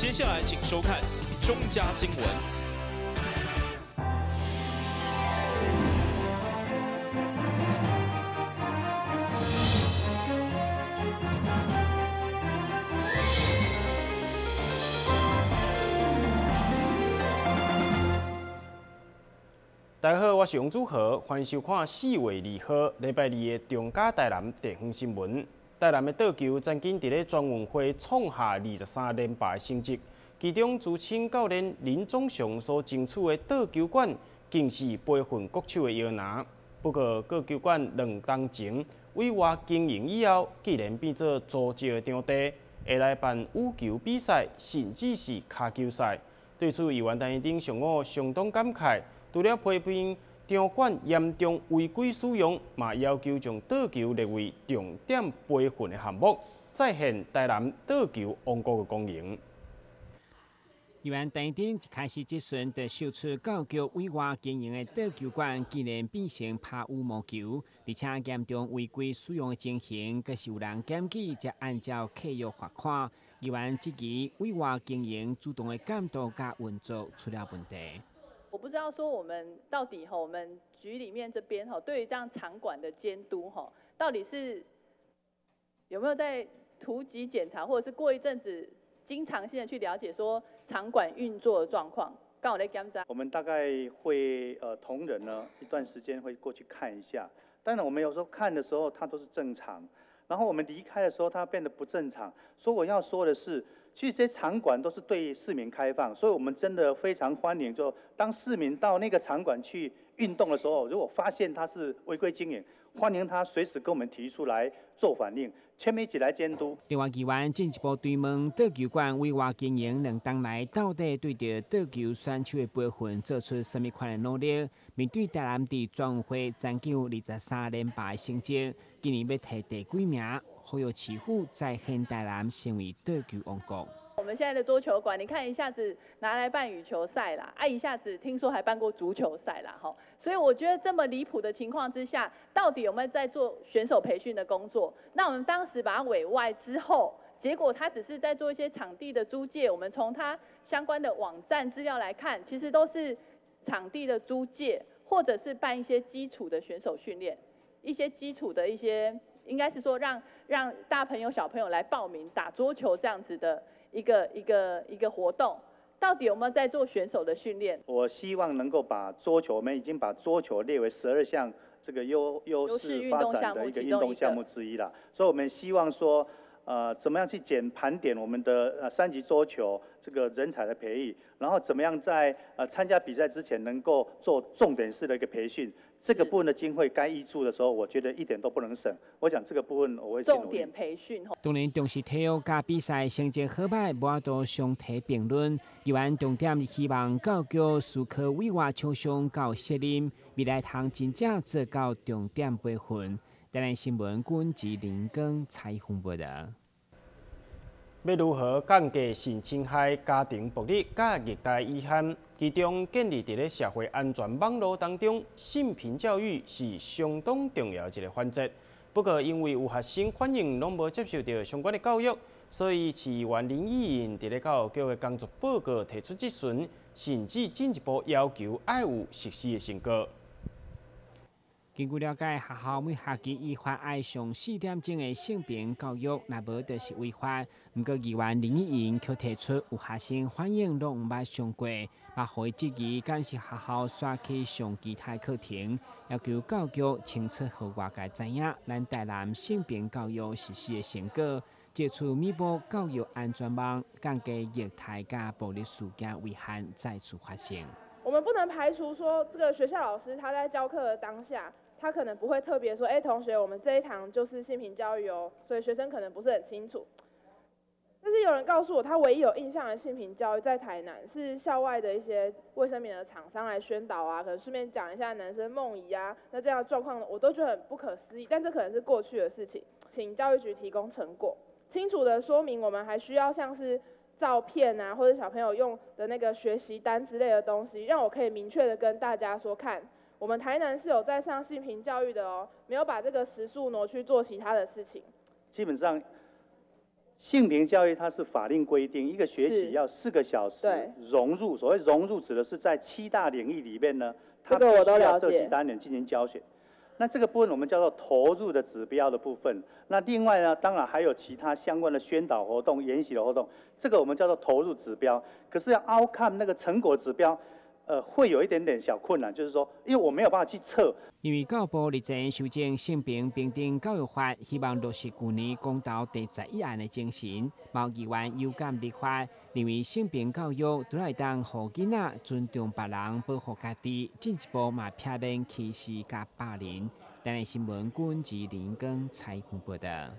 接下来，请收看中嘉新闻。大家好，我是王祖豪，欢迎收看4月2号礼拜二的中嘉台南地方新闻。台南的桌球曾经伫咧全运会创下23连霸的成绩，其中资深教练林宗雄所争取的桌球馆，更是培训国手的摇篮。不过，桌球馆2冬前委外经营以后，竟然变做租借的场地，会来办羽球比赛，甚至是跤球赛。对此，议员陈怡顶上午相当感慨。除了批评场馆严重违规使用，嘛要求将桌球列为重点培训的项目，再现台南桌球王国的光荣。议员陈怡顶一开始质询，就秀出教育局委外经营的桌球馆，竟然变成拍羽毛球，而且严重违规使用的情形，阁是有人检举，才按照契约罚款。议员质疑委外经营主动的监督佮运作出了问题。我不知道说我们到底吼，我们局里面这边吼，对于这样场馆的监督吼，到底是有没有在突击检查，或者是过一阵子经常性的去了解说场馆运作的状况？刚好在检查。我们大概会同仁呢一段时间会过去看一下，当然我们有时候看的时候它都是正常，然后我们离开的时候它变得不正常。所以我要说的是，其实这些场馆都是对市民开放，所以我们真的非常欢迎，就当市民到那个场馆去运动的时候，如果发现他是违规经营，欢迎他随时跟我们提出来做反应，全民一起来监督。另外，议员进一步追问桌球馆委外经营2冬来到底对著桌球选手的培训做出啥物款的努力？面对台南伫全运会曾经有23连霸的成绩，今年欲提第几名？呼吁市府再现台南成为桌球王国。我们现在的桌球馆，你看一下子拿来办羽球赛啦，一下子听说还办过足球赛啦，吼。所以我觉得这么离谱的情况之下，到底有没有在做选手培训的工作？那我们当时把它委外之后，结果他只是在做一些场地的租借。我们从他相关的网站资料来看，其实都是场地的租借，或者是办一些基础的选手训练，一些基础的一些。应该是说让大朋友小朋友来报名打桌球这样子的一个活动，到底有没有在做选手的训练？我希望能够把桌球，我们已经把桌球列为12项这个优势发展的一个运动项目之一了。所以我们希望说，怎么样去盘点我们的三级桌球这个人才的培育，然后怎么样在参加比赛之前能够做重点式的一个培训。这个部分的经费该挹注的时候，我觉得一点都不能省。我想这个部分我会重点培训。当然重视体育佮比赛成绩好䆀，无法度相提并论。议员重点是希望教育局思考委外厂商够责任，未来通真正做到重点培训。台南新闻军及林光采访报道。欲如何降低性侵害、家庭暴力佮虐待遗憾？其中建立伫咧社会安全网路当中，性平教育是相当重要的一个环节。不过，因为有学生反映拢无接受著相关的教育，所以市议员林义颖伫咧教育局的工作报告提出质询，甚至进一步要求爱有实施的成果。根据了解，学校每学期依法爱上4点钟的性平教育，若无就是违法。毋过议员林义颖却提出，有学生反映拢毋捌上过，嘛予伊质疑，敢是学校煞去上其他课程，要求教育局清楚予外界知影，咱台南性平教育实施的成果，解除弥补教育安全网，降低虐待佮暴力事件危害再次发生。我们不能排除说，这个学校老师他在教课的当下，他可能不会特别说，哎，同学，我们这一堂就是性平教育哦，所以学生可能不是很清楚。但是有人告诉我，他唯一有印象的性平教育在台南是校外的一些卫生棉的厂商来宣导啊，可能顺便讲一下男生梦遗啊，那这样的状况我都觉得很不可思议。但这可能是过去的事情，请教育局提供成果，清楚的说明我们还需要像是照片啊，或者小朋友用的那个学习单之类的东西，让我可以明确的跟大家说，看，我们台南是有在上性平教育的哦，没有把这个时数挪去做其他的事情。基本上，性平教育它是法令规定，一个學期要4個小時融入。所謂融入，指的是在七大領域裡面呢，它這個我都了解。設計單元進行教學。那這個部分我們叫做投入的指標的部分。那另外呢，當然還有其他相關的宣導活動、研習的活動，這個我們叫做投入指標。可是要 outcome 那個成果指標，會有一點點小困難，就是說，因為我沒有辦法去測。因為教育部日前修正性平平等教育法，希望落實舊年公投第11案的精神。某議員有感而發，認為性平教育除了會當予囡仔尊重別人、保護家己，進一步嘛避免歧視佮霸凌。台南新聞軍志林根採訪報道。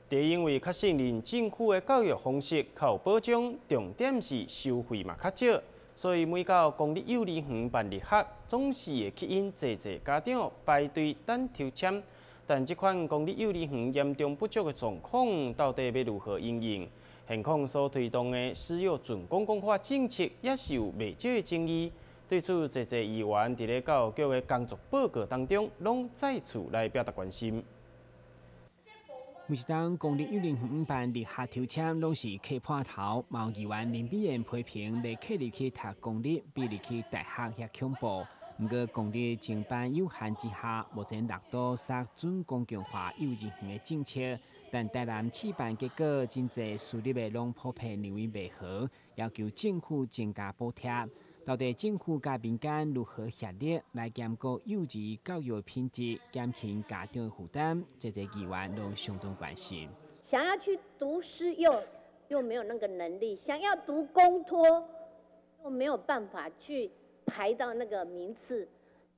第因為較信任政府的教育方式較有保障，重點是收費嘛較少。所以每到公立幼兒園辦入學，總是會吸引濟濟家長排隊等抽籤。但這款公立幼兒園嚴重不足的狀況，到底欲如何因應？現況所推動的私幼準公共化政策，也是有袂少的爭議。對此，濟濟議員佇咧教育局的工作報告當中，攏再次來表達關心。每一當公立幼兒園辦入學抽籤，攏是磕破頭。某議員林美燕批評，袂客入去讀公立，比入去大學遐恐怖。毋過公立增班有限之下，目前六都殺準公共化幼兒園的政策，但台南試辦結果，真濟私立的攏普遍認為袂好，要求政府增加補貼。到底政府佮民間如何協力來兼顧幼兒教育品質，減輕家長負擔？這些議員攏相當關心。想要去讀私幼，又沒有那個能力；想要讀公托，又沒有辦法去排到那個名次。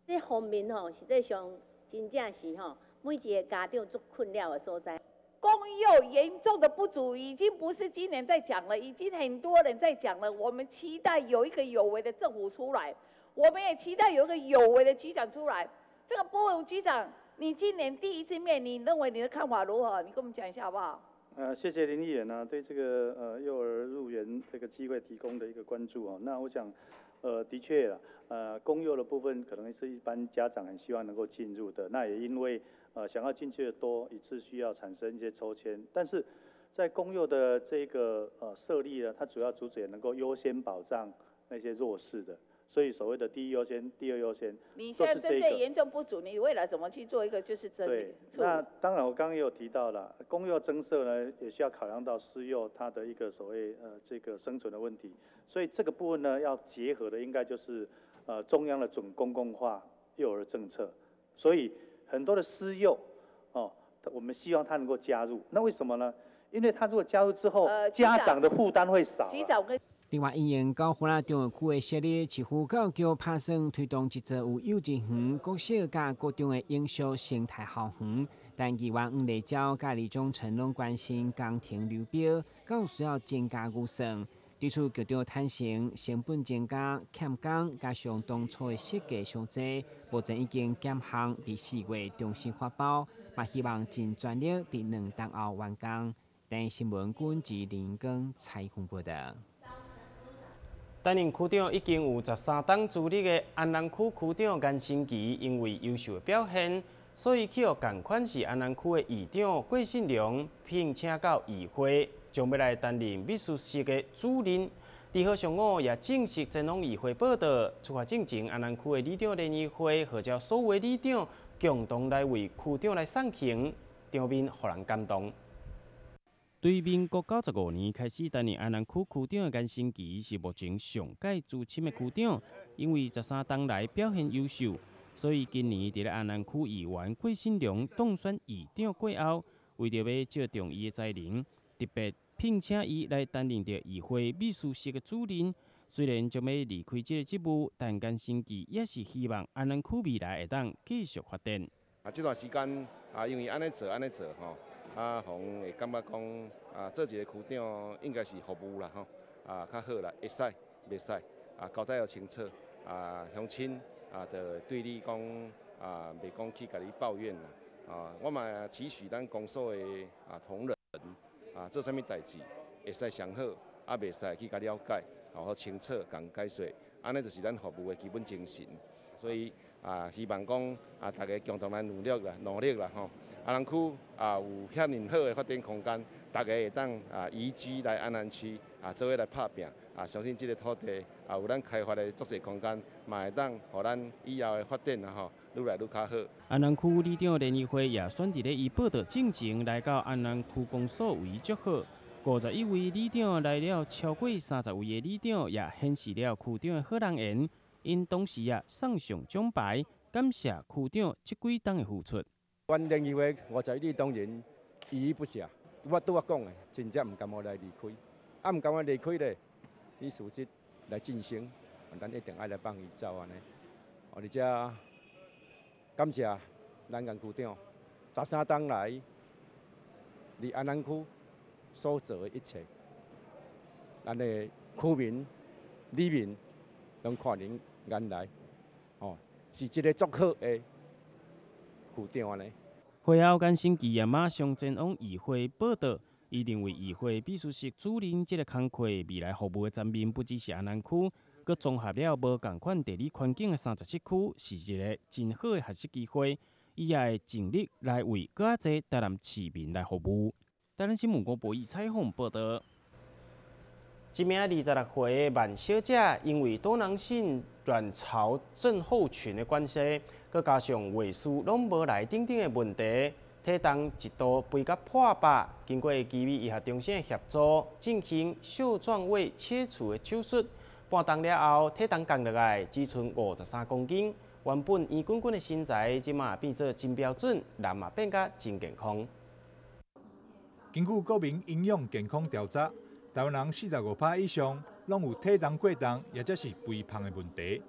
這方面吼，實際上真正是吼，每一個家長足困擾的所在。公幼嚴重的不足，已經不是今年在講了，已經很多人在講了。我們期待有一個有為的政府出來，我們也期待有一個有為的局長出來。這個波榮局長，你今年第一次面，你認為你的看法如何？你跟我們講一下好不好？謝謝林議員呢，對這個幼兒入園這個機會提供的一個關注哦。那我想，的確啦，公幼的部分可能是一般家長很希望能夠進入的，那也因為想要進去的多，以致需要產生一些抽籤。但是在公幼的這個設立呢，它主要主旨也能夠優先保障那些弱勢的，所以所謂的第一優先、第二優先。你現在針對嚴重不足，你未來怎麼去做一個就是整理？對，那當然我剛剛也有提到了，公幼增設呢，也需要考量到私幼它的一個所謂這個生存的問題，所以這個部分呢要結合的應該就是中央的準公共化幼兒政策，所以很多的私幼，哦，我們希望他能夠加入。那為什麼呢？因為他如果加入之後，家長的負擔會少。另外，因應九份仔中學區的設立，市府教育局拍算推動一座有幼稚園、國小佮國中的永續生態校園。但議員黃麗嬌佮李宗成攏關心工程流標，敢有需要增加預算。對此，局長坦承，成本增加、欠工，加上當初的設計傷濟，目前已經減項，佇4月重新發包，嘛希望盡全力佇2冬後完工。台新聞軍志林光採訪報道。擔任區長已經有13冬資歷的安南區區長顏新奇，因為優秀的表現，所以去予仝款是安南區的議長郭信良聘請到議會，將欲來擔任秘書室的主任。二號上午也正式前往議會報到，出發進前，安南區的里長聯誼會號召所有里長共同來為區長來送行，場面予人感動。對民國95年開始擔任安南區區長的顏新奇是目前上蓋資深的區長，因為13冬來表現優秀，所以今年佇咧安南區議員郭信良當選議長過後，為著欲借重伊的才能，特別聘請伊來擔任著議會秘書室的主任。雖然將欲離開這个職務，但顏新奇也是希望安南區未來會當繼續發展。啊，這段時間啊，因為按呢做按呢做吼。啊，予人會感覺講啊，做一個區長應該是服務啦吼，啊較好啦，會使袂使啊，交代予清楚啊，鄉親啊，就對你講啊，袂講去共你抱怨啦。啊，我嘛期許咱公所的啊同仁啊，做啥物代誌會使上好，啊袂使去共了解，予清楚共解說，按呢就是咱服務的基本精神。所以啊，希望講啊，大家共同來努力啦，努力啦吼。安南區啊，有遐爾好的發展空間，大家會當啊移居來安南區啊，做伙來拍拚啊，相信這个土地啊，有咱開發的足濟空間，嘛會當予咱以後的發展啊吼，愈來愈較好。安南區里長聯誼會也選佇咧伊報到進前來到安南區公所為祝賀。51位里長來了，超過30位的里長也顯示了區長的好人緣。𪜶當時啊送上獎牌，感謝區長這幾冬的付出。阮聯誼會51里當然依依不捨，我拄仔講的，真正毋甘願來離開，啊毋甘願離開咧，伊事實來晉升，咱一定愛來放伊走按呢。而且感謝咱顏區長13冬來佇安南區所做的一切，咱的區民、里民攏看𪜶眼內，哦，是一个足好的區長按呢。會後，顏新基也馬上前往議會報到。伊認為議會秘書室主任這个工課未來服務的層面不只是安南區，閣綜合了無仝款地理環境的37區，是一个真好的學習機會。伊也會盡力來為閣較濟台南市民來服務。台南新聞郭博義採訪報導。一名26歲的萬小姐，因為多囊性卵巢症候群的關係，閣加上月事攏無來等等的問題，體重一度肥甲破百。經過奇美醫學中心的協助，進行袖狀胃切除的手術，半冬了後，體重降落來只剩53公斤。原本圓滾滾的身材，這馬變做真標準，人嘛變甲真健康。根據國民營養健康調查，台灣人45%以上攏有體重過重，抑者是肥胖的問題。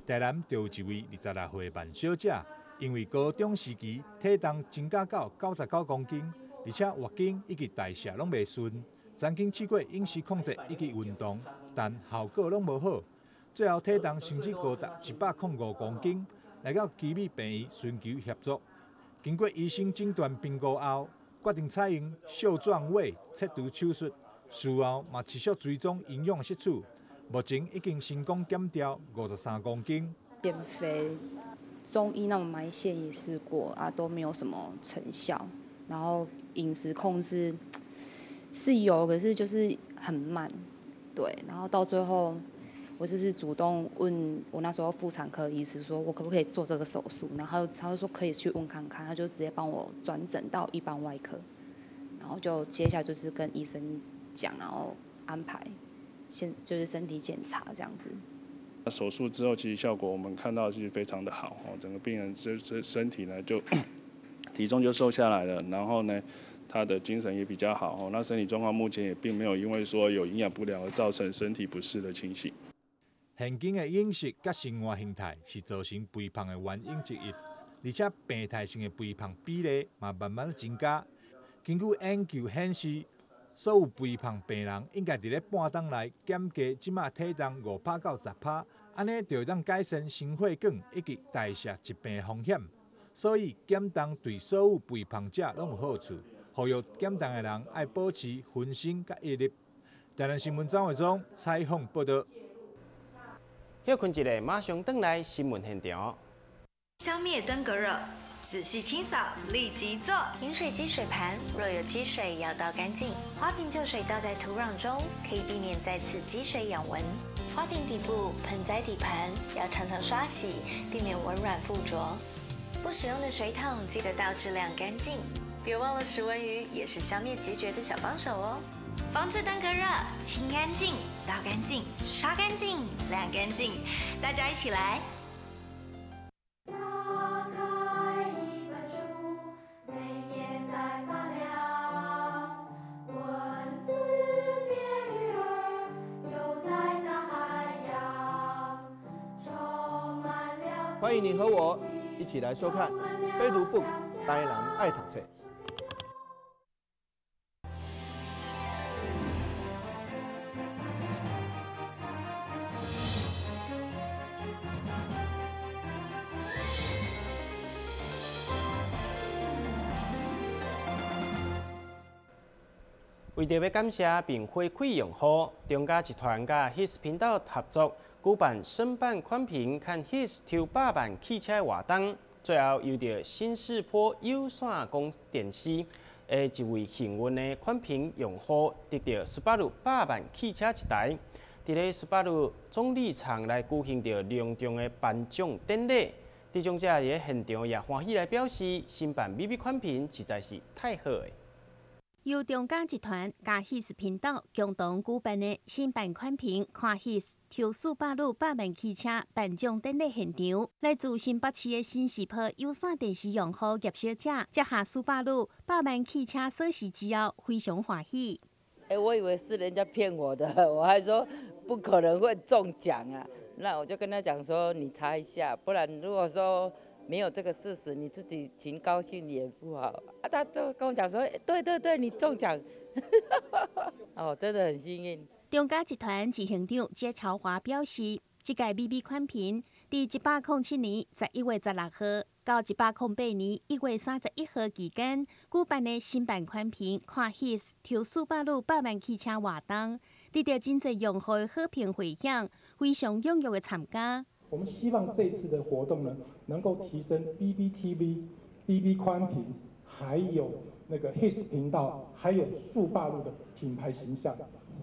台南就有一位26歲的萬小姐，因為高中時期體重增加到99公斤，而且月經以及代謝攏袂順，曾經試過飲食控制以及運動，但效果攏無好，最後體重甚至高達105公斤，來到奇美病院尋求協助。經過醫生診斷評估後，決定採用袖狀胃切除手術。事後嘛持續追蹤營養攝取，目前已經成功減掉53公斤。減肥，中醫那種埋線也試過啊，都沒有什麼成效。然後飲食控制是有，可是就是很慢，對。然後到最後，我就是主動問我那時候婦產科醫師，說我可不可以做這個手術？然後他就說可以去問看看，他就直接幫我轉診到一般外科。然後就接下來就是跟醫生講，然後安排先就是身體檢查這樣子。手術之後，其實效果我們看到是非常的好哦，整個病人這身體呢就體重就瘦下來了，然後呢他的精神也比較好哦，那身體狀況目前也並沒有因為說有營養不良而造成身體不適的情形。現今的飲食佮生活形態是造成肥胖的原因之一，而且病態性的肥胖比例嘛慢慢增加。根據研究顯示，所有肥胖病人應該佇咧半冬內減低這馬體重5%到10%，按呢就會當改善心血管以及代謝疾病的風險。所以減重對所有肥胖者攏有好處。呼籲減重的人愛保持恆心佮毅力。台南新聞張偉忠採訪報導。歇睏一下，馬上轉來新聞現場。消滅登革熱，仔細清掃，立即做。飲水機水盤若有積水，要倒乾淨。花瓶舊水倒在土壤中，可以避免再次積水養蚊。花瓶底部、盆栽底盤要常常刷洗，避免蚊卵附着。不使用的水桶記得倒置晾乾淨。別忘了食蚊魚也是消滅孑孓的小幫手哦。防治登革熱，清乾淨，倒乾淨，刷乾淨，晾乾淨，大家一起來。打開一本書，每頁在發亮，文字變魚兒，游在大海洋，充滿了。歡迎你和我一起來收看《非讀 book 台南愛讀冊》。為著欲感謝並回饋用戶，中嘉集團佮 His 頻道合作舉辦申辦寬頻看 His 抽百萬汽車的活動，最後由著新市坡有線廣電視的一位幸運的寬頻用戶得著斯巴魯百萬汽車一台。佇咧斯巴魯總理廠來舉行著隆重的頒獎典禮，得獎者佇咧現場也歡喜來表示，申辦美美寬頻實在是太好的。由中嘉集團佮 His 頻道共同舉辦的申辦寬頻看 His 抽斯巴魯百萬汽車頒獎典禮現場，來自新北市的新市坡有線電視用戶葉小姐接下斯巴魯百萬汽車鎖匙之後，非常歡喜。欸，我以為是人家騙我的，我還說不可能會中獎啊。那我就跟他講說，你查一下，不然如果說沒有這個事實，你自己挺高興也不好啊。他就跟我講說，對對對，你中獎，哦，真的很幸運。中嘉集團執行長謝朝華表示，這屆美美寬頻佇107年11月16號到108年1月31號期間舉辦的申辦寬頻看 His 抽斯巴魯百萬汽車活動，得到真濟用戶的好評迴響，非常踴躍的參加。我們希望這次的活動呢，能夠提升 BBTV、BB 寬頻，還有那個 His 頻道，還有速霸陸的品牌形象。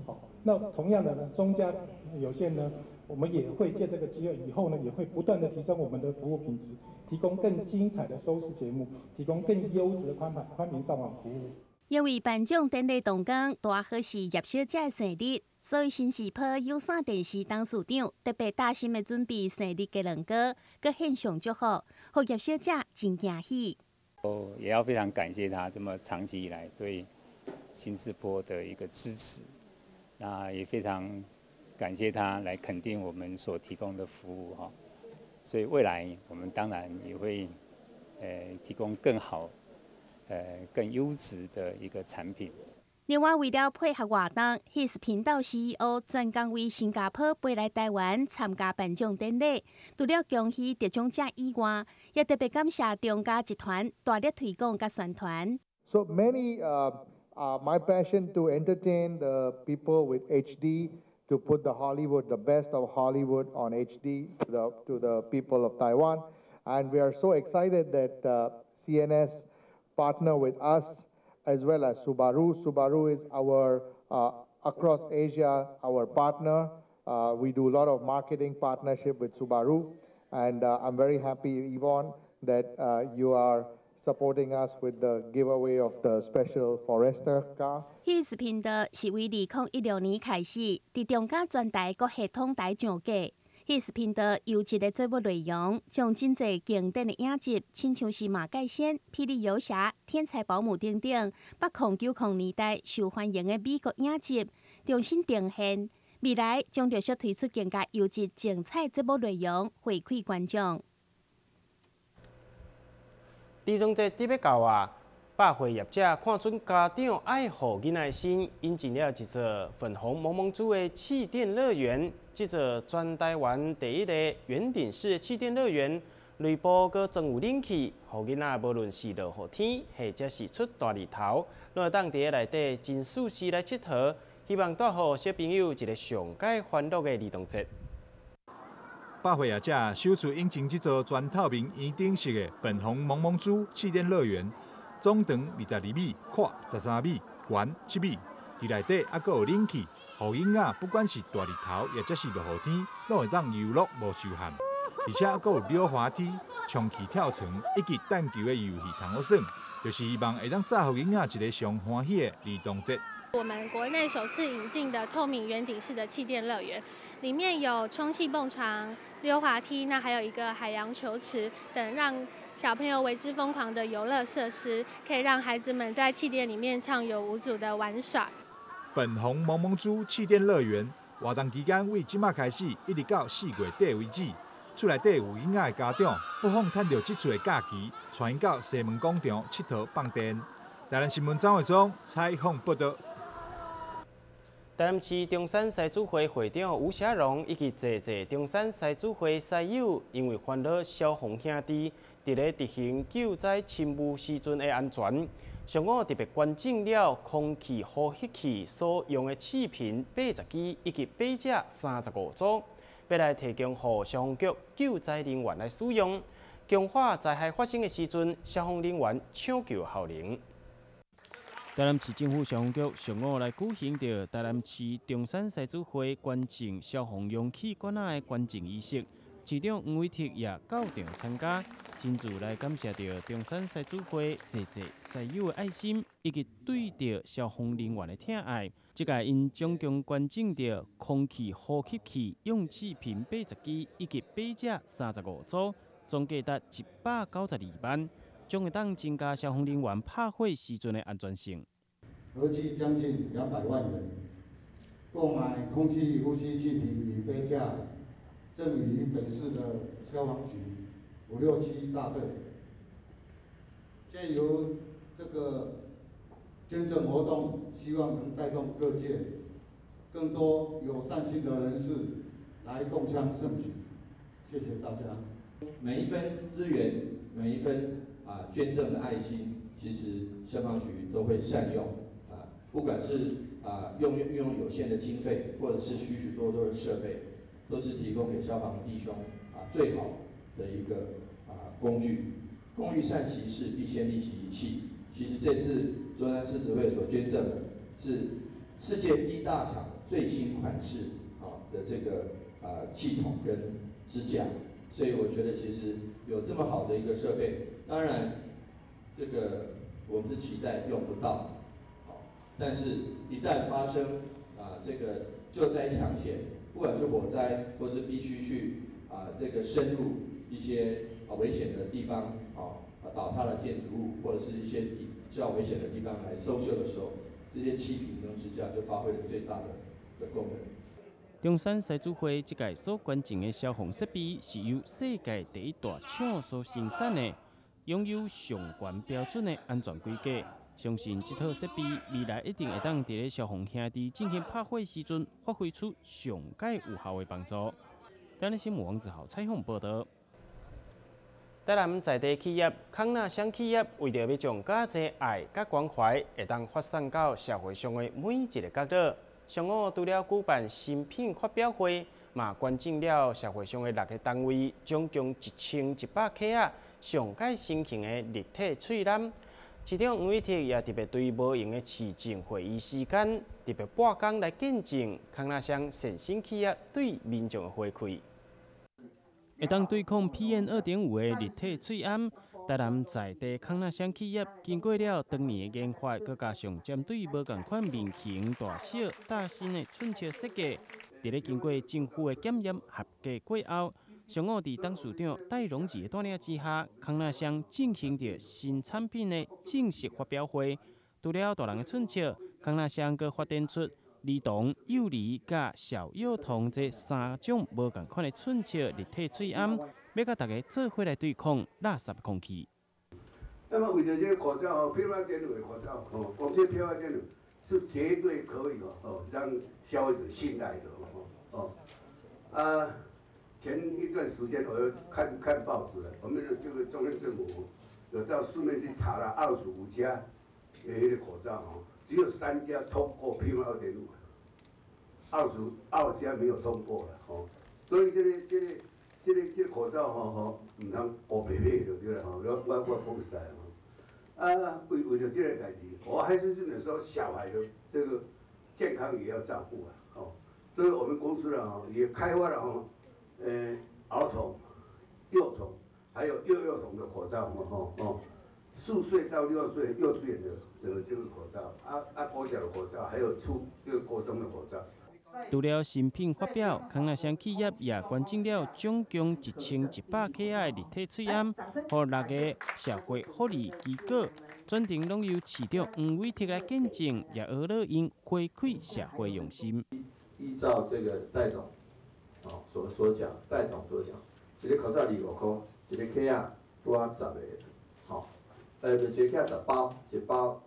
好，那同樣的呢，中嘉有線呢，我們也會借這個機會，以後呢，也會不斷的提升我們的服務品質，提供更精彩的收視節目，提供更優質的寬頻上網服務。因為頒獎典禮當天拄好是葉小姐的生日，所以新市坡有線電視董事長特別貼心的準備生日雞卵糕，閣獻上祝福，予葉小姐真驚喜。我也要非常感謝他這麼長期以來對新市坡的一個支持，那也非常感謝他來肯定我們所提供的服務哈，所以未來我們當然也會提供更好、更優質的一個產品。另外，為了配合活動，His 頻道 CEO 專工為新加坡飛來台灣參加頒獎典禮。除了恭喜得獎者以外，也特別感謝中嘉集團大力推廣佮宣傳。 So many, my passion to entertain the people with HD, to put the Hollywood, the best of Hollywood on HD to the people of Taiwan, and we are so excited that CNS partner with us as well as Subaru. Subaru is our, across Asia, our partner. We do a lot of marketing partnership with Subaru, and I'm very happy, Yvonne, that you are supporting us with the giveaway of the special Forester car. His 頻道是為2016年開始，佇中嘉全台各系統台上架。His 頻道優質的節目內容，將真濟經典的影集，親像是馬蓋先、霹靂遊俠、天才保姆等等，80、90年代受歡迎的美國影集，重新呈現。未來將陸續推出更加優質、精彩節目內容，回饋觀眾。兒童節欲到啊！百貨業者看準家長愛護囡仔的心，引進了一座粉紅萌萌豬的氣墊樂園。這座全台灣第一個圓頂式的氣墊樂園，內部閣裝有冷氣，予囡仔無論是落雨天，或者是出大日頭，攏會當佇咧內底真舒適來𨑨迌。希望帶予小朋友一個上蓋歡樂的兒童節。百貨業者首次引進這座全透明圓頂式的粉紅萌萌豬氣墊樂園。總長22米，闊13米，懸7米。佇內底猶閣有冷氣，予囡仔不管是大日頭，抑者是落雨天，攏會當遊樂無受限。而且猶閣有溜滑梯、充氣跳床以及彈球的遊戲通好耍，就是希望會當帶予囡仔一个上歡喜的兒童節。我們國內首次引進的透明圓頂式的氣墊樂園，裡面有充氣蹦床、溜滑梯，那還有一個海洋球池等，讓小朋友為之瘋狂的遊樂設施，可以讓孩子們在氣墊裡面暢遊無阻的玩耍。粉紅萌萌豬氣墊樂園活動期間，為這馬開始一直到4月底為止。厝內底有囡仔的家長，不妨趁著這次的假期，帶𪜶到西門廣場𨑨迌放電。台南新聞張偉忠採訪報導。台南市中山獅子會會長吳霞榮以及濟濟中山獅子會獅友，因為煩惱消防兄弟佇咧執行救災勤務時陣的安全，上午特别捐赠了空气呼吸器所用的气瓶80支以及背架35组，欲来提供予消防局救灾人员来使用，强化灾害发生的时阵，消防人员抢救效能。台南市政府消防局上午来举行著台南市中山狮子会捐赠消防用气管仔的捐赠仪式，市长黄伟哲也到场参加，亲自来感谢著中山狮子会济济狮友的爱心，以及对著消防人员的疼爱。这届𪜶总共捐赠著空气呼吸器用气瓶80支以及背架35组，总价值192万。将会当增加消防人员拍火时阵的安全性。合计将近200万元，购买空气呼吸气瓶与背架，赠予本市的消防局567大队。借由这个捐赠活动，希望能带动各界更多有善心的人士来共襄盛举。谢谢大家。每一分资源，每一分捐赠的爱心，其实消防局都会善用，不管是运用有限的经费，或者是许许多多的设备，都是提供给消防弟兄最好的一个工具。工欲善其事，必先利其器。其实这次中山狮子会所捐赠的是世界第一大厂最新款式的这个系统跟支架，所以我觉得其实有这么好的一个设备，当然这个我们是期待用不到，但是一旦发生这个救灾抢险，不管是火灾或是必须去这个深入一些危险的地方倒塌的建筑物或者是一些比较危险的地方来搜救的时候，这些气瓶跟支架就发挥了最大的功能。中山狮子会这届所捐赠的消防设备是由世界第一大厂所生产的，拥有上悬标准的安全规格。相信这套设备未来一定会当伫咧消防兄弟进行拍火时阵，发挥出上盖有效的帮助。台南新闻王子豪采访报道。台南在地企业康那香企业为著欲将较济爱佮关怀，会当发散到社会上的每一个角落。上午除了举办新品发表会，嘛捐赠了社会上的6个单位，总共1100克仔上盖新型的立体喙顳。市长黄伟哲也特别对无闲的市政会议时间，特别拨工来见证康那香善心企业对民众的回馈。会当对抗 PM2.5的立体喙顳，台南在地康那香企业经过了长年的研发，阁加上针对无仝款面型大小、大身的寸尺设计，伫咧经过政府的检验合格过后，上午伫董事长戴荣志的带领之下，康那香进行著新产品的正式发表会。除了大人的寸尺，康那香阁发展出儿童、幼儿佮小幼童这3种无仝款的寸尺立体喙顳，欲佮大家做伙来对抗垃圾空气。那么为著这个口罩哦，PM2.5的口罩哦，讲这PM2.5是绝对可以哦，让消费者信赖的哦。前一段时间我又看看报纸了，我们的这个中央政府有到市面去查了25家的彼个口罩哦，只有3家通过 PM2.5，22家没有通过了哦，所以这个口罩吼吼，毋通乌白买就对了吼，我讲实在吼，为了这个代志，我还是认为说小孩的这个健康也要照顾啊，哦，所以我们公司呢也开发了吼，儿童、幼童还有幼幼童的口罩吼吼，4岁到6岁幼稚园的这个口罩，国小的口罩，还有初这个国中的口罩。除了新品发表，康那香企业也捐赠了总共1100克仔的立体喙顳，予6个社会福利机构，全程拢由市长黄伟哲来见证，也学乐𪜶回馈社会用心。依照这个戴总所讲，戴董所讲，一个口罩25块，一个克仔拄仔10个，吼，就一个克仔10包，一包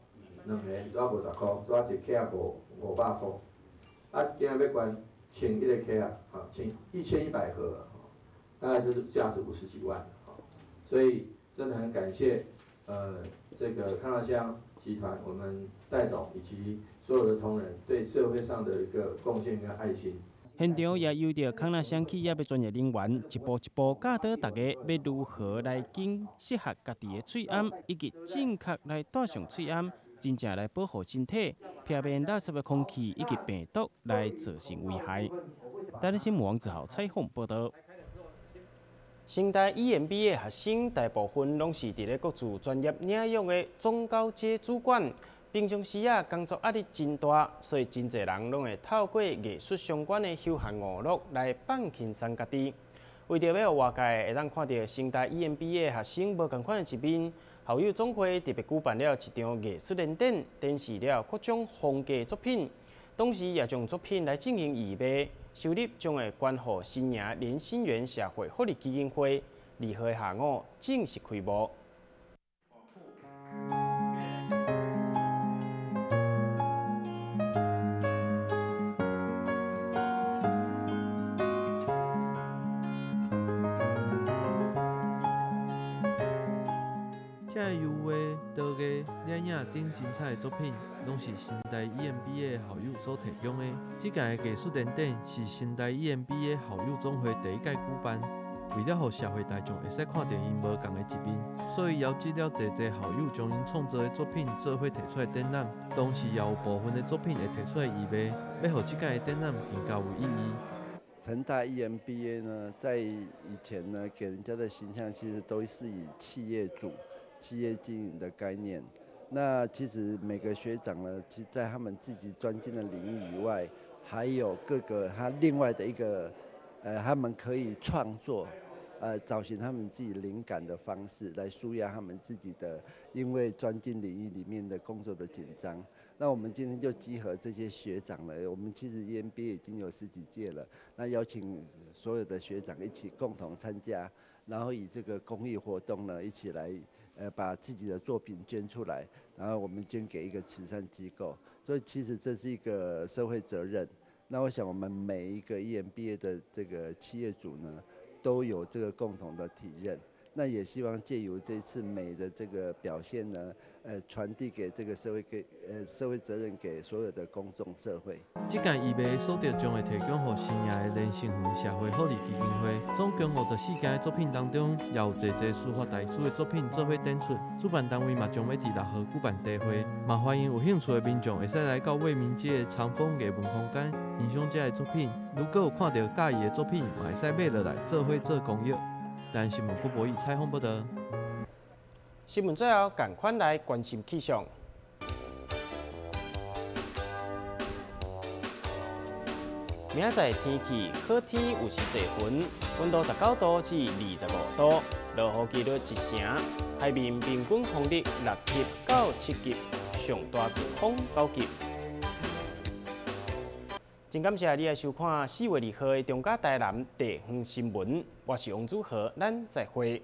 2个拄仔50块，拄仔一克仔500块。今日欲捐1100个克仔，吼，1100盒，大概就是价值50几万，所以真的很感谢，这个康那香集团，我们戴董以及所有的同仁对社会上的一个贡献跟爱心。现场也由著康乐乡企业的专业人员一步一步教导大家欲如何来拣适合家己的喙罨，以及正确来戴上喙罨，真正来保护身体，避免垃圾的空气以及病毒来造成危害。台视新闻王子豪采访报道。成大 EMBA 学生大部分拢是伫咧各自专业领域的中高阶主管。平常时啊，工作压力真大，所以真济人拢会透过艺术相关的休闲娱乐来放轻松家己。为著欲予外界会当看著成大 EMBA 学生无仝款的一面，校友总会特别举办了一场艺术联展，展示了各种风格作品，同时也将作品来进行义卖，收入将会捐予新营连心园社会福利基金会。2号下午正式开幕。这油画、陶艺、摄影等精彩的作品，拢是成大 EMBA 校友所提供的。这届的艺术联展是成大 EMBA 校友总会第一届举办，为了予社会大众会使看著𪜶无仝的一面，所以邀集了济济校友将𪜶创作的作品做伙提出来展览。同时，也有部分的作品会提出来义卖，欲予这届的展览更加有意义。成大 EMBA 呢，在以前呢，给人家的形象其实都是以企业主、企业经营的概念。那其实每个学长呢，其实在他们自己专精的领域以外，还有各个他另外的一个，他们可以创作，找寻他们自己灵感的方式来舒压他们自己的，因为专精领域里面的工作的紧张。那我们今天就集合这些学长了，我们其实 EMBA 已经有10几届了，那邀请所有的学长一起共同参加，然后以这个公益活动呢，一起来，把自己的作品捐出来，然后我们捐给一个慈善机构，所以其实这是一个社会责任。那我想我们每一个 EMBA 的这个企业主呢，都有这个共同的体认。那也希望借由这次美的这个表现呢，传递给这个社会，给社会责任给所有的公众社会。这届义卖所得将会提供予新营的连胜园社会福利基金会。总共54件的作品当中，也有济济书法大师的作品做伙展出。主办单位嘛将欲伫6号举办茶会，嘛欢迎有兴趣的民众会使来到卫民街的长风艺文空间欣赏这个作品。如果有看到佮意的作品，嘛会使买落来做伙做公益。但新闻郭博义采访报道。新闻最后，赶快来关心气象。明仔载天气好天，有时济云，温度19度至25度，落雨几率1成。海面平均风力6级到7级，上大阵风9级。真感谢你来收看4月2号的中嘉台南地方新闻，我是王祖豪，咱再会。